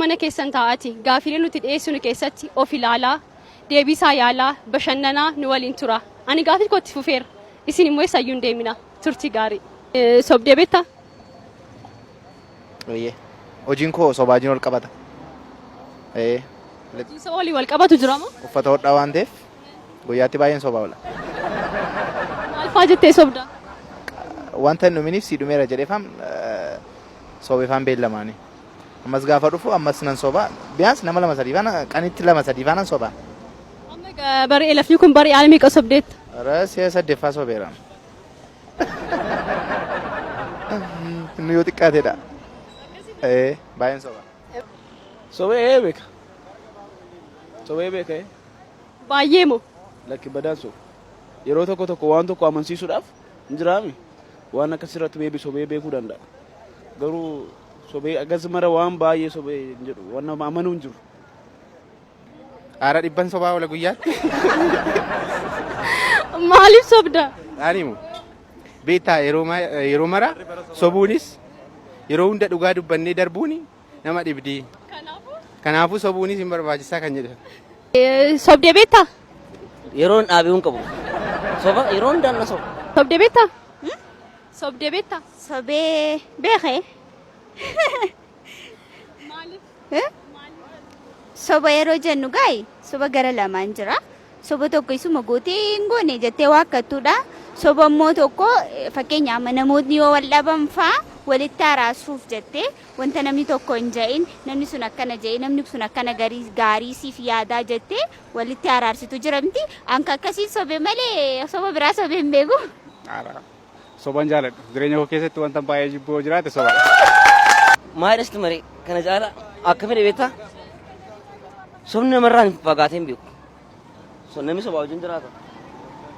mana keessan taa'aati gaafiilee nuti dhiyeessinu keessatti of ilaalaa, deebiisaa yaalaa, bashannanaa nu waliin tura. Ani gaafii koo itti fufeera. Isin immoo eessayyuu hin deemina. Turtii gaarii. Sobdee beektaa? Eeyyee. Hojiin koo sobaa wajjin wal qabata. Ee. Hojiin soba waliin wal qabatu jira moo? Uffata hodhaa waan ta'eef guyyaatti baay'een sobaa oola. Maal faa jettee sobda? Wanta hin dhuminiif sii dhumeera jedheefaan sobeefaan beellamaani. Ammas gaafa dhufu ammas nan soba. Biyaans nama lama sadii faana qanitti lama sadii faana soba. Amma egaa bari'ee lafni kun bari'ee al meeqa sobdeetta? Ara si'a saddeeffaa sobeera. Inni yoo xiqqaatedha. Ee baay'een soba. Sobee ee beeka. Sobee beeka ee. Baay'ee moo? Lakki badaan sobu. Yeroo tokko tokko waan tokko amansiisuudhaaf hin jiraami. Waan akkas irratti beebi sobee beekuu danda'a. Garuu sobee agas mara waan baay'ee sobee hin jedhu. Waan nama amanuu hin jiru. Aara dhibban sobaa oola guyyaatti. Maaliif sobda? Ani moo beektaa yeroo yeroo mara sobuunis yeroo hunda dhugaa dubbannee darbuuni nama dhibdi. Kanaafuu sobuunis hin barbaachisaa kan jedhu. Sobdee beektaa? Yeroon dhaabee hin qabu. Soba yeroo hundaan na soba. Sobdee beektaa? Sobdee beektaa? Sobee beekee. Maaliif? Eh? Soba yeroo jennu gaayi soba gara lamaan jira. Soba tokko isuma gootee hin goone jettee waakkattuudha. Soba immoo tokko fakkeenya amma namootni yoo wal dhaban faa walitti araarsuuf jettee wanta namni tokko hin ja'in namni sun akkana ja'e namni sun akkana garii gaarii siif yaadaa jettee walitti araarsitu jira miti. Anka akkasiin sobe malee soba biraa sobee hin beeku. Ara. Soban jaaladhu. Jireenya koo keessatti wanta baay'ee jibbu yoo jiraate soba. Maal dhasti maree kana caala akka fedhe beektaa? Sobni namarraa hin fagaatee hin beeku. So, namni sobaa wajjin jiraata.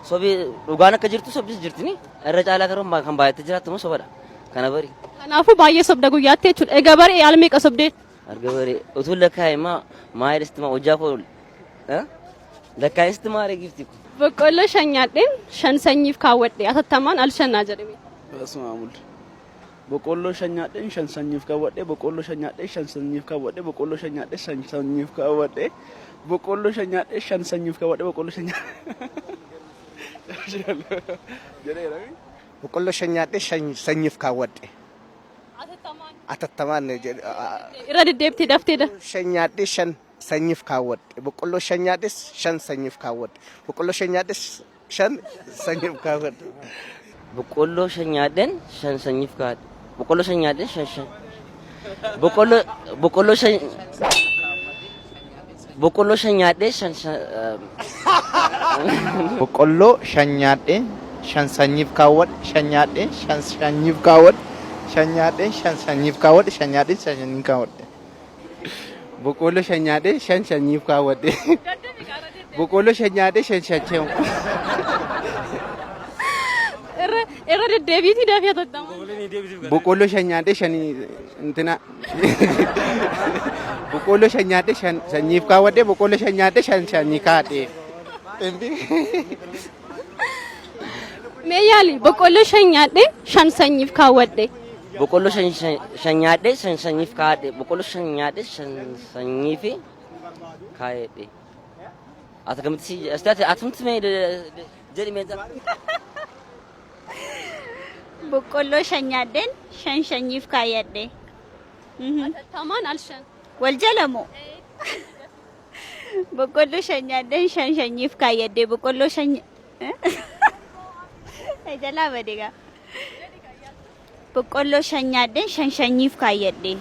Sobi dhugaan akka jirtu sobdis jirtini. Irra caalaa garuu kan baay'attee jiraattu immoo sobadha. Kana bari. Kanaafuu baay'ee sobda guyyaatti jechuudha. Egaa bari al meeqa sobdee? Arga bari utuu lakkaa'e maa maa dhasti maa hojjaa koo lakkaa'e sitti maaree gifti ko. Boqqolloo shan nyaadheen shan sanyiif kaawwadhe atattamaan al shan naa jedhame. Basuma amul. Boqqolloo shan nyaadheen shan sanyiif kaawwadhe boqqolloo shan nyaadhee shan sanyiif kaawwadhe boqqolloo shan nyaadhee shan sanyiif kaawwadhe boqqolloo shan nyaadhee shan sanyiif kaawwadhe boqqolloo shan nyaadhee jedheera. Boqqolloo shan nyaadhee shan sanyiif kaawwadhe. Atattamaan. Atattamaan jedhe. Irra deddeebitee daftee da. Shan nyaadhee shan sanyiif kaawwadhe. Boqqolloo shan nyaadhes shan sanyiif kaawwadhe. Boqqolloo shan nyaadhes shan sanyiif kaawwadhe. Boqqolloo shan nyaadheen shan sanyiif kaa'adhe. Boqqolloo shan nyaadheen shan shan. Boqqolloo boqqolloo shan boqqolloo shan nyaadhee shan shan. Boqqolloo shan nyaadheen shan sanyiif kaawwadhe shan nyaadheen shan sanyiif kaawwadhe shan nyaadheen shan sanyiif kaawwadhe shan nyaadheen shan sanyiif kaawwadhe. Boqqoolloo shan nyaadhee shan sanyiif kaawwadhe. Boqqoolloo shan nyaadhee shan shan shan. Irra irra deddeebiitii dafii atattamaan. Boqqoolloo shan nyaadhee shan intina. Boqqoolloo shan nyaadhee shan sanyiif kaawwadhe. Boqqoolloo shan nyaadhee shan sanyii kaadhe. Mee yaali boqqolloo shan nyaadhee shan sanyiif kaawwadhe. Boqqolloo shan shan nyaadhee shan sanyiif kaa'adhe. Boqqolloo shan nyaadhee shan sanyiif kaa'edhe. Ati akkamitti si ati atumti mee jedhi mee Boqqolloo shan nyaadheen shan shanyiif kaayyadhe. Atattamaan al shan. Wal jala moo? Boqqolloo shan nyaadheen shan shanyiif kaayyadhe. Boqqolloo shan jalaa bade gaa. Boqqolloo shan nyaadheen shan shanyiif kaayyadhe.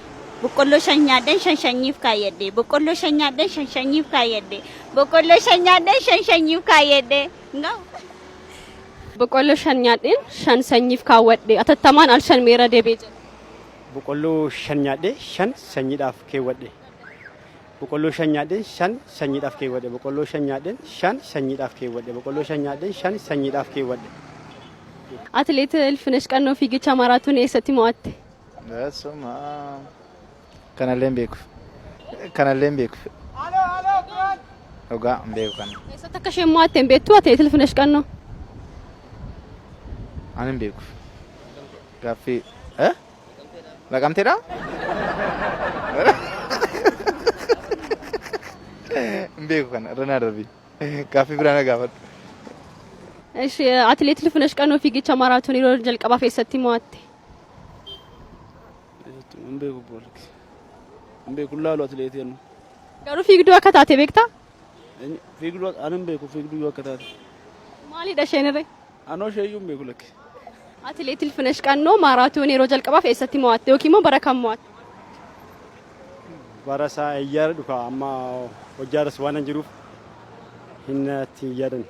Boqqolloo shan nyaadheen shan shanyiif kaayyadhe. Boqqolloo shan nyaadheen shan shanyiif kaayyadhe. Boqqolloo shan nyaadheen shan shanyiif kaayyadhe. Nga'u. Boqqolloo shan nyaadheen shan sanyiif kaawwadhe. Atattamaan al shan meera deebi'ee jedhe. Boqqolloo shan nyaadhee shan sanyiidhaaf keewwadhe. Boqqolloo shan nyaadheen shan sanyiidhaaf keewwadhe. Boqqolloo shan nyaadheen shan sanyiidhaaf keewwadhe. Boqqolloo shan nyaadheen shan sanyiidhaaf keewwadhe. Atileet Ilfinesh Qannoo fiigicha maaraatoonii eessatti mo'atte? Basuma. Kanallee hin beeku. Kanallee hin beeku. Dhugaa hin beeku kana. Eessatti akka isheen mo'atte hin beektuu Atileet Ilfinesh Qannoo? Ani hin beeku. Gaaffii. Eh? Naqamteedha? beeku kana irra naa darbi. Gaaffii biraa na gaafadhu. Ishi atileet Ilfinesh Qannoo fiigicha maaraatoonii yeroo jalqabaaf eessatti mo'atte? Hin beeku boolki. Hin beeku laalu atileetii anu. Garuu fiigduu akka taate beektaa? Fiigduu ani hin beeku fiigduu yoo akka taate. Maalidha isheen irree? Anoo ishee iyyuu hin beeku lakki. Atileet Ilfinesh Qannoo maaraatoonii yeroo jalqabaaf eessatti mo'atte yookiin immoo bara kam mo'atte? Bara isaa eeyyaara dhufa amma hojjaaras waan hin jiruuf hin itti hin yaadan.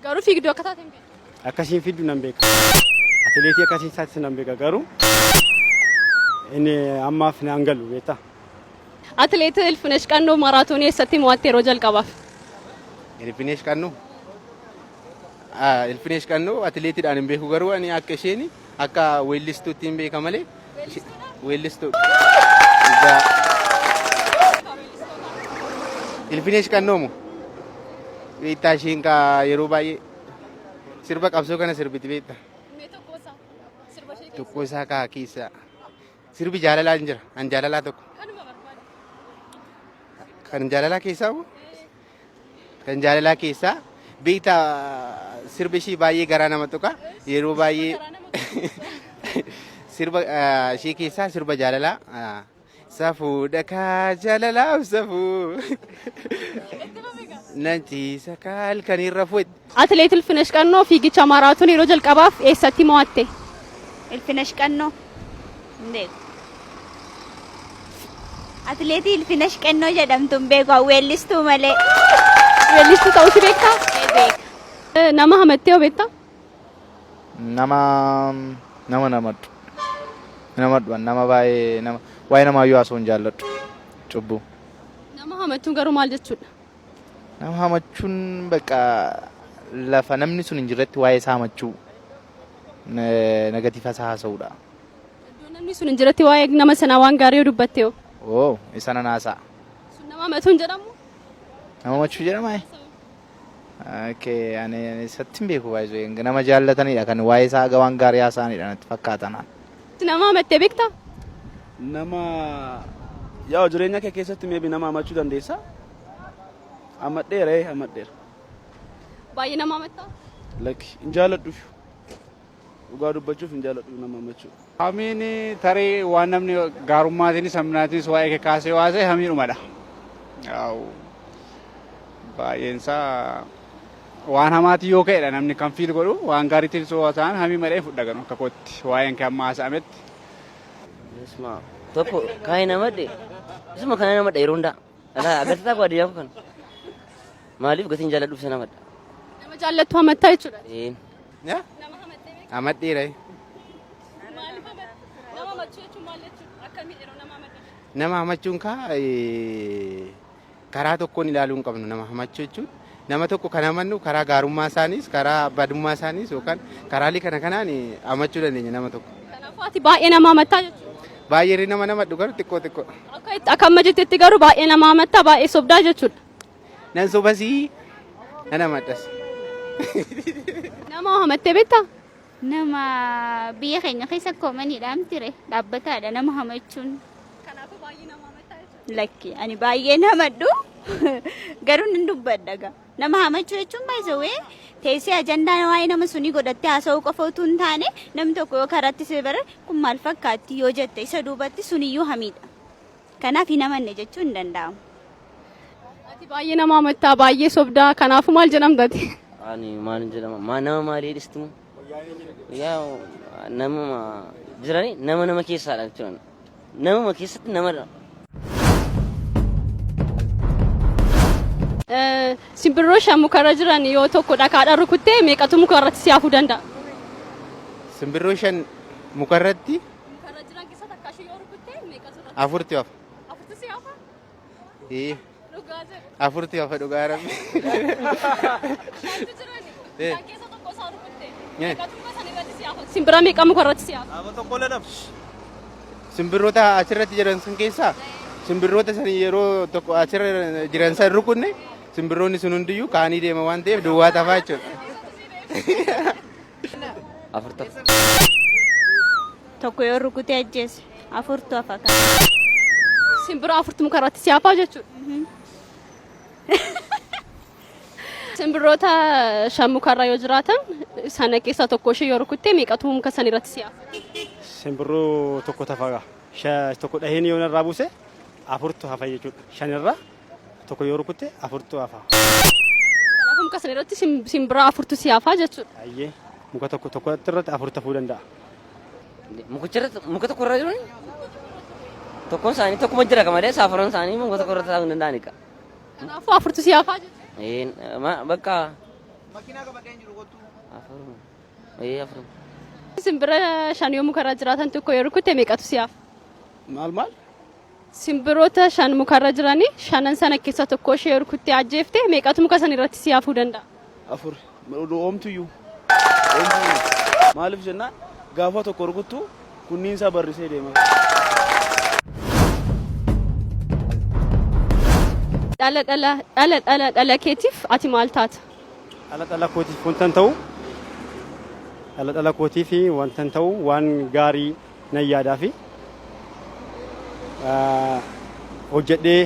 Garuu fiigduu akka taate hin beektu. Akkasiin fiddu nan beeka. Atileetii akkasiin saatis nan beeka garuu inni ammaaf naan galu beektaa. Atileet Ilfinesh Qannoo maaraatoonii eessatti mo'atte yeroo jalqabaaf? Ilfinesh Qannoo. Ilfinesh Qannoo atileetiidhaan hin beeku garuu ani akka isheen akka weellistuutti hin beeka malee. Weellistuu. Egaa Ilfinesh Qannoo moo? Beektaa isheen kaa yeroo baay'ee sirba qabsoo kana sirbiti beektaa? Tokko isaa kaa keessa sirbi jaalalaa hin jira. An jaalalaa tokko. Kan jaalalaa keessaa moo? Kan jaalalaa keessaa beektaa sirbi ishii baay'ee garaa nama tuqa. Yeroo baay'ee sirba ishii keessaa sirba jaalalaa safuudha kaa jaalalaaf safuu nan ciisa kaa halkaniin rafuu. Atileet Ilfinesh Qannoo fiigicha maaraatoonii yeroo jalqabaaf eessatti mo'atte? Ilfinesh Qannoo hin beeku. Atileetii Ilfinesh Qannoo jedhamtu hin beeku weellistuu malee. Weellistuu ta'uu si beektaa? Beeka. Nama hamattee hoo beektaa? Nama nama namadhu. Namadhu nama baay'ee nama waa'ee namaayyuu haasa'uu hin jaalladhu. Cubbuu. Nama hamachuun garuu maal jechuudha? Nama hamachuun bakka lafa namni sun hin jirretti waa'ee isaa hamachuu negative isaa haasa'uudha. Iddoo namni sun hin jirretti waa'ee nama sanaa waan gaarii yoo dubbatte hoo? Oo isa nan haasa'a. Sun nama hamachuu hin jedhamu? Nama hamachuu jedhama? Okay, ani isatti hin beeku baay'ee nama jaallatanidha kan waa'ee isaa waan gaarii haasa'anidha natti fakkaata naan. Nama hamattee beektaa? Nama yaa jireenya kee keessatti maybe nama hamachuu dandeessaa? Hamadheera hamadheera. Baay'ee nama hamattaa? Lakki hin jaalladhu. Dhugaa dubbachuuf hin jaalladhu nama hamachuu. Hamiin tarii waan namni gaarummaatiinis hamminaatiinis waa'ee kee kaasee waasee hamiidhumadha. Yaa'u baay'een isaa waan hamaatii yoo ka'edha namni kan feel godhu waan gaariitiin soo ta'an hamii malee fudha ganu akka kootti waa'een kee amma haasa'ametti. Isuma tokko kaayee namadhe isuma kana namadha yeroo hundaa. Alaa agarsiisaa koo addunyaa kana. Maaliif gatiin jaalladhuuf isa namadha. Nama jaallattu hamattaa jechuudha. Een. Nama hamattee beektaa? Hamadheera. Maaliif hamatta? Nama hamachuu jechuun maal jechuudha? Akkamii yeroo nama hamaddan? Nama hamachuun kaa karaa tokkoon ilaaluu hin qabnu nama hamachuu jechuun nama tokko kan hamannu karaa gaarummaa isaaniis karaa badummaa isaaniis yookaan karaalee kana kanaan hamachuu dandeenya nama tokko. Kanaafuu ati baay'ee nama hamattaa jechuudha. Baay'ee nama namadhu garuu xiqqoo xiqqoo. Akka amma jettetti garuu baay'ee nama hamattaa baay'ee sobdaa jechuudha. Nan sobasii nan hamadhas. Nama hamattee beektaa? Nama biyya keenya keessa koomaniidha mtire dhaabbataadha nama hamachuun. Kanaafuu baay'ee nama hamattaa jechuudha. Lakki ani baay'een hamadhu garuu nan dubbadha gaa. Nama hamachuu jechuun baay'isawee teessee ajandaa waa'ee nama sunii godhattee haasa'uu qofa utuu hin taane namni tokko yoo karaatti si bare kun maal fakkaatti yoo jette isa duubatti suniyyuu hamiidha. Kanaaf hin hamanne jechuun hin danda'amu. Ati baay'ee nama hamattaa baay'ee sobdaa kanaafuu maal jedhamtati? Ani maal jedhama maa nama maalii dhistu yaa nama jirani nama nama keessaadha jechuudha. Namuma keessatti namadha. Simbirroo shan mukarra jiran yoo tokko dhakaadhaan rukuttee meeqatu mukarratti si hafuu danda'a? Simbirroo shan mukarratti Mukarra jiran keessa takka ishee yoo rukuttee meeqatu irratti? Afurti hafa. Afurtu si hafa? Ee, Dhugaa jedhu. Afurti hafa dhugaa rabbi. Shantu jirani. Isaan keessa tokko isaa rukutte. Meeqatu muka sana irratti si hafa? Simbira meeqa muka irratti si hafa? Simbirroota achirratti jiran sun keessaa simbirroota san yeroo tokko achirra jiran san rukunne simbirroonni sun hundiyyuu kaanii deema waan ta'eef duwwaa tafaa jechuudha. Afur tokko. Tokko yoo rukutee ajjeese afurtu hafa kan. Simbira afurtu muka irratti si hafaa jechuudha. Simbirroota shan mukarra yoo jiraatan sana keessaa tokko ishee yoo rukutte meeqatu muka san irratti si hafa? Simbirroo tokko tafa tokko dhaheen yoo narraa buuse afurtu hafa jechuudha. Shanirra tokko yoo rukutte afurtu hafa. Kanaafuu muka sana irratti simbira afurtu si hafa jechuudha. Ayyee muka tokko tokko irratti afur tafuu danda'a. Mukicha irratti muka tokko irra jiru tokkoon isaanii tokkuma jira malee saafaroon isaanii muka tokko irra taa'uu hin danda'ani. Kanaafuu afurtu si hafa jechuudha. Ee bakka. Makiinaa qabadhee jiru kottu. Afuruma. Ee afuruma. Simbira shan yoo mukarra jiraatan tokko yoo rukutte meeqatu si hafa? Maal maal? Simbirroota shan mukarra jiranii shanan sana keessaa tokko ishee yoo rukuttee ajjeefte meeqatu muka sana irratti si hafuu danda'a? Afur. Oomtuyyuu. Maaliif jennaan gaafa tokko rukuttu kunniin isaa barrisee deema. Dhala dhala dhala dhala dhala keetiif ati maal taata? Dhala dhala kootiif wantan ta'u dhala dhala kootiif wantan ta'u waan gaarii nan yaadaa fi hojjedhee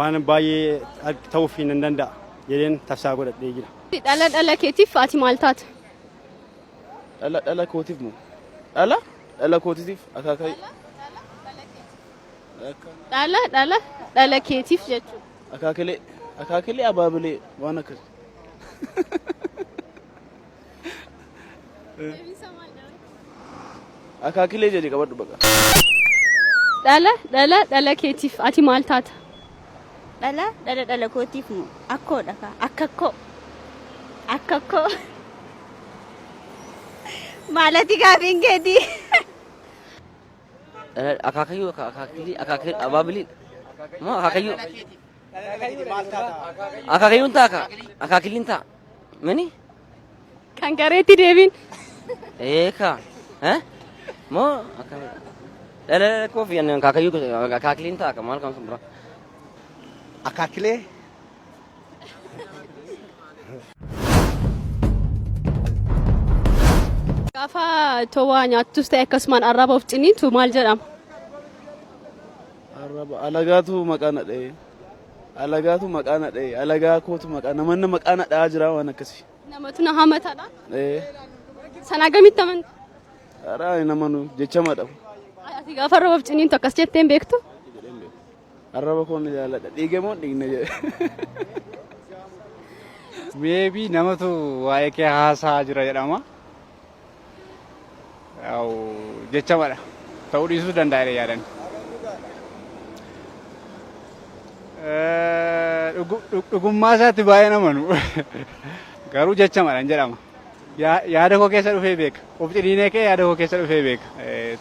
waan baay'ee ta'uuf nan danda'a jedheen tafsaa godhadhee jira. Dhala dhala keetiif ati maal taata? Dhala dhala kootiif moo? Dhala dhala kootiif akaakayyuu. Dhala dhala dhala keetiif jechuudha. Akaakilee akaakilee abaabilee waan akkas. Akaakilee jedhi qabadhu baqa. Dhala dhala dhala keetiif ati maal taata? Dhala dhala dhala kootiif moo akkoodha kaa akkakkoo akkakkoo maalati gaafiin keetii. Akaakayyuu akaakilii akaakilii abaabilii moo akaakayyuu akaakayyuun ta'a ka akaakiliin ta'a mini Kan gareetti deebiin. Ee ka eh moo akkamidha dhala dhala koo fi akaakayyuu akaakiliin ta'a ka maal kan sun bira. Akaakilee. Gaafa towaa nyaattus ta'e akkasumaan arraba of ciniintu maal jedhama? Arraba alagaatu maqaa na dha'e. Alagaatu maqaa na dha'e. Alagaa kootu maqaa namanna maqaa na dha'aa jira waan akkasii. Namatu na hamatadha. Ee. Sana gamitti amanta? Araa ani namanu jechamadha. Ati gaafa arraba of ciniintu akkas jettee hin beektu? Arraba koon ni jaalladha. Dhiige moo hin dhiigne jedhe. Maybe namatu waa'ee kee haasa'aa jira jedhama. Yaa'u jechamadha. Ta'uu dhiisuu danda'a jedhee yaadan. Dhugummaa isaatti baay'ee namanu. Garuu jechamadha hin jedhama. Yaada koo keessa dhufee beeka. Of ciniinee kee yaada koo keessa dhufee beeka.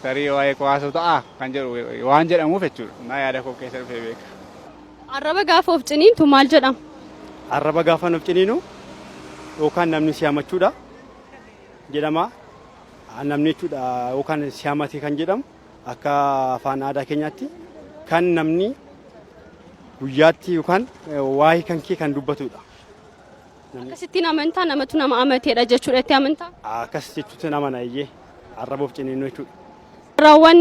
Tarii waa'ee koo haasa'u ta'a kan jedhu waan jedhamuuf jechuudha. Naa yaada koo keessa dhufee beeka. Arraba gaafa of ciniintu maal jedhama? Arraba gaafa of ciniinu yookaan namni si hamachuudha jedhama. Namni jechuudha yookaan si hamate kan jedhamu akka afaan aadaa keenyaatti kan namni guyyaatti yookaan waa'ee kan kee kan dubbatudha. Akkasittiin amantaa namatu nama amateedha jechuudha itti amantaa? Akkas jechuutti amana iyyee arraba of ciniinuu jechuudha. Raawwan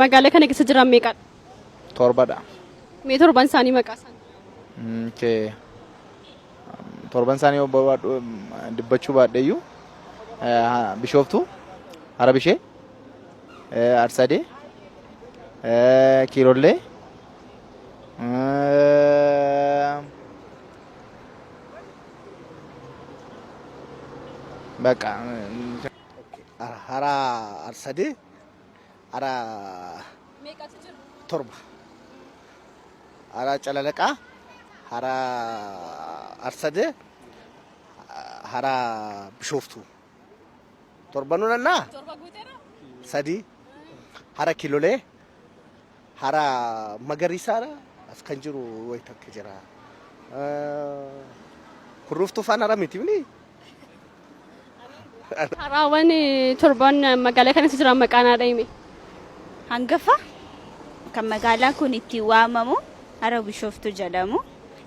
magaalaa kana keessa jiran meeqadha? Torbadha. Mee torban isaanii maqaa isaanii? Okay. Torban isaanii yoo barbaadhu dubbachuu baadheeyyuu Bishooftuu, Harabishee, Arsadee, Kiirollee, Baqa. Hara Arsadee, hara Meeqatu jira? torba. Hara Calalaqaa, hara Arsadee, hara Bishooftuu. Torbanuu nannaa? Torba guuteera? Sadii. Hara Kilolee, hara Magariisaadha. As kan jiru wayi takka jira. Kurruuftuu faana hara miti mini? Haraawwan torban magaalaa kana keessa jiran maqaa naa dhahime. Hangafa kan magaalaan kun ittiin waamamu hara Bishooftuu jedhamu.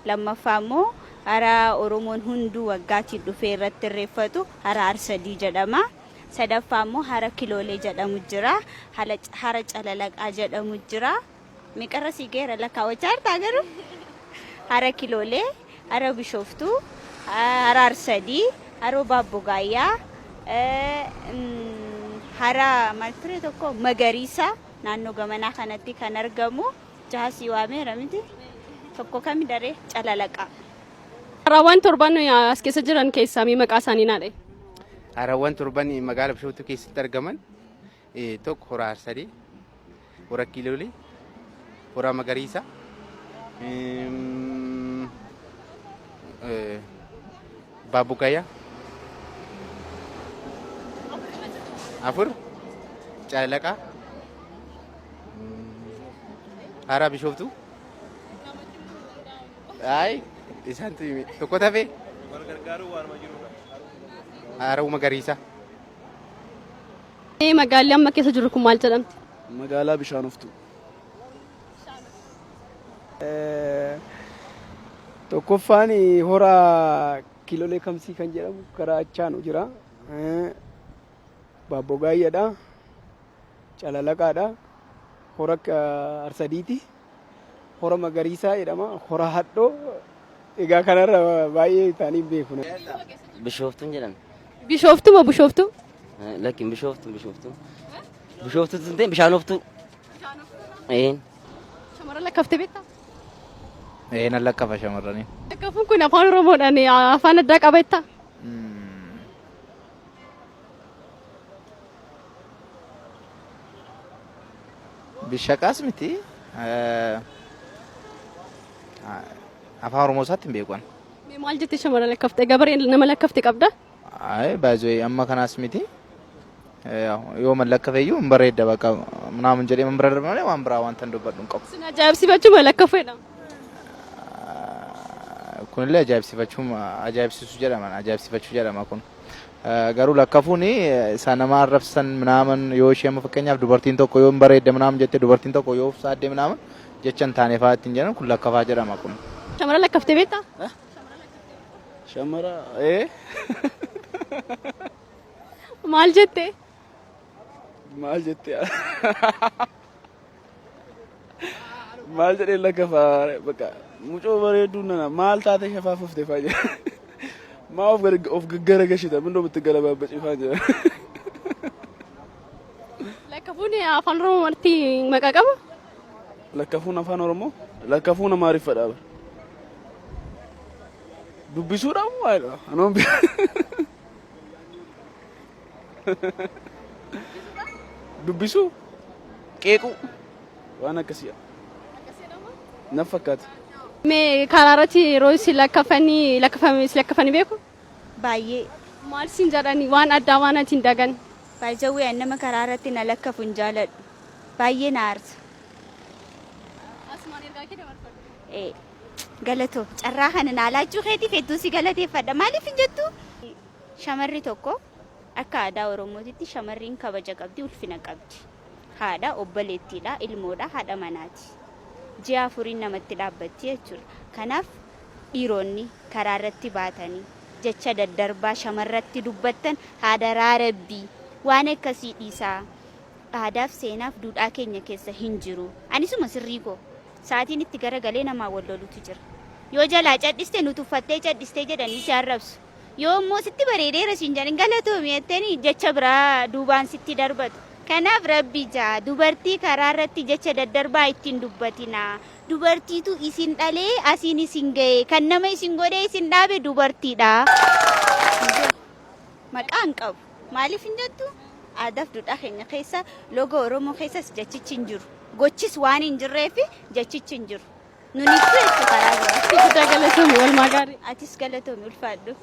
Lammaffaa immoo hara Oromoon hunduu waggaatiin dhufee irratti irreeffatu hara Arsadii jedhama. Sadaffaa immoo hara Kiloolee jedhamu jira. Hara Calalaqaa jedhamu jira. Meeqarra sii ga'eera lakkaawwachaa jirtaa garuu? Hara Kiloolee, Hara Bishooftuu, Hara Arsadii, Haroo Baabbogaayyaa, hara maal ture tokko magariisa naannoo gamanaa kanatti kan argamu jaha sii waameera miti tokko kami daree Calalaqaa. Harawwan torban as keessa jiran keessaa mee maqaa isaanii naa dha'i. Harawwan torban magaalaa Bishooftuu keessatti argaman tokko Hora Arsadee, Hora Kiiloolee, Hora Magariisa, Baabbuqayyaa, afur Calalaqaa, Hara Bishooftuu. Ay, isaantu hime. Tokko tafe. Haroo Magariisa. Magaalli amma keessa jirru kun maal jedhamti? Magaalaa Bishaanoftuu. Tokkoffaan hora Kiilolee Kamsii kan jedhamu karaa Achaanu jira. Baabbogaayyaadha. Calalaqaadha. Hora Arsadiiti. Hora Magariisaa jedhama. Hora Hadhoo. Egaa kanarra baay'ee isaanii hin beeku. Bishooftuun jedhan. Bishooftuu moo Bushooftuu? Lakkin Bishooftuu Bishooftuu. Bishooftuu tun ta'e Bishaanoftuu. Een. Shamarran lakkaftee beektaa? Ee nan lakkafa shamarranii. Lakkafuun kun afaan Oromoodhaan afaan addaa qaba jettaa? Bishaqaas miti. Afaan Oromoo isaatti hin beeku ani. Mee maal jettee shamarran lakkafte? Gabareen nama lakkafte qabda? Ay baay'ee amma kanaas miti. Yoo man lakkafe iyyuu hin bareedda bakka minaamin jedhee man bira darba malee waan biraa wanta hin dubbadhu hin qabu. Sin ajaa'ibsiifachuu lakkafuudha. Kunillee ajaa'ibsiifachuu ajaa'ibsiisuu jedhama ajaa'ibsiifachuu jedhama kun. Garuu lakkafuun isa nama arrabsan minaamin yoo ishee amma fakkeenyaaf dubartiin tokko yoo hin bareedda minaamin jette dubartiin tokko yoo of saadde minaamin jecha hin taane fa'aa ittiin jedhan kun lakkafaa jedhama kun. Shamara lakkaftee beektaa? Shamara ee. Maal jette? Maal jettee? Maal jedhee lakkafa bakka mucoo bareedduu nana maal taate shafaa fufte faa jedhe. Maa of gara of gaggara mindoo bitti galabaabbaci faa jedhe. Lakkafuun afaan Oromootti maqaa qaba? Lakkafuun afaan Oromoo lakkafuun Amaariffadha bara. Dubbisuudha moo maalidha? Anoon dubbisuu qeequu waan akkasii na fakkaata. Mee karaa irratti yeroo si lakkafanii lakkafame si lakkafanii beeku? Baay'ee. Maal siin jedhanii waan addaa waan ati hin dagan? Baay'ee ani nama karaa irratti na lakkafu hin jaaladhu. Baay'ee na aarsa. Asumaan ergaa kee dabarfadhu. Eh, Galatoo carraa kana naa laachuu keetiif hedduu si galateeffadha. Maaliif hin jettu? Shamarri tokko akka aadaa Oromootitti shamarriin kabaja qabdi, ulfina qabdi. Haadha, obboleettiidha, ilmoodha, haadha manaati. Ji'a afuriin namatti dhaabbatti jechuudha. Kanaaf dhiironni karaa irratti baatanii jecha daddarbaa shamarratti dubbattan haadaraa rabbii waan akkasii dhiisaa. Aadaaf seenaaf duudhaa keenya keessa hin jiru. Anisuma sirrii koo sa'aatiin itti garagalee namaa wal lolutu jira. Yoo jalaa cadhiste nu tuffattee cadhistee jedhanii si arrabsu. Yoo immoo sitti bareedeera siin jedhan galatoomi jettanii jecha biraa duubaan sitti darbatu. Kanaaf rabbi jaa dubartii karaa irratti jecha daddarbaa ittiin dubbatinaa. Dubartiitu isin dhalee asiin isin ga'e kan nama isin godhee isin dhaabe dubartiidha. Maqaa hin qabu. Maaliif hin jettu? Aadaaf duudhaa keenya keessa logo Oromoo keessas jechichi hin jiru. Gochis waan hin jirreef jechichi hin jiru. Nunittu jechuudha karaa biraa. Guddaa galatoomi oolmaa gaarii. Atis galatoomi ulfaadhu.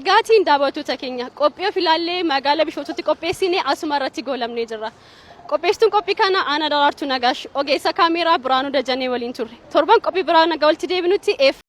Egaatiin daawwattoota keenya qophii of ilaallee magaalaa Bishooftuutti qopheessine asuma irratti goolamnee jirra. Qopheessituun qophii kana Aanaa Daraartuu Nagaash ogeessa kaameeraa Biraanuu Dajanee waliin turre. Torban qophii biraa nagaa walitti deebinutti eef.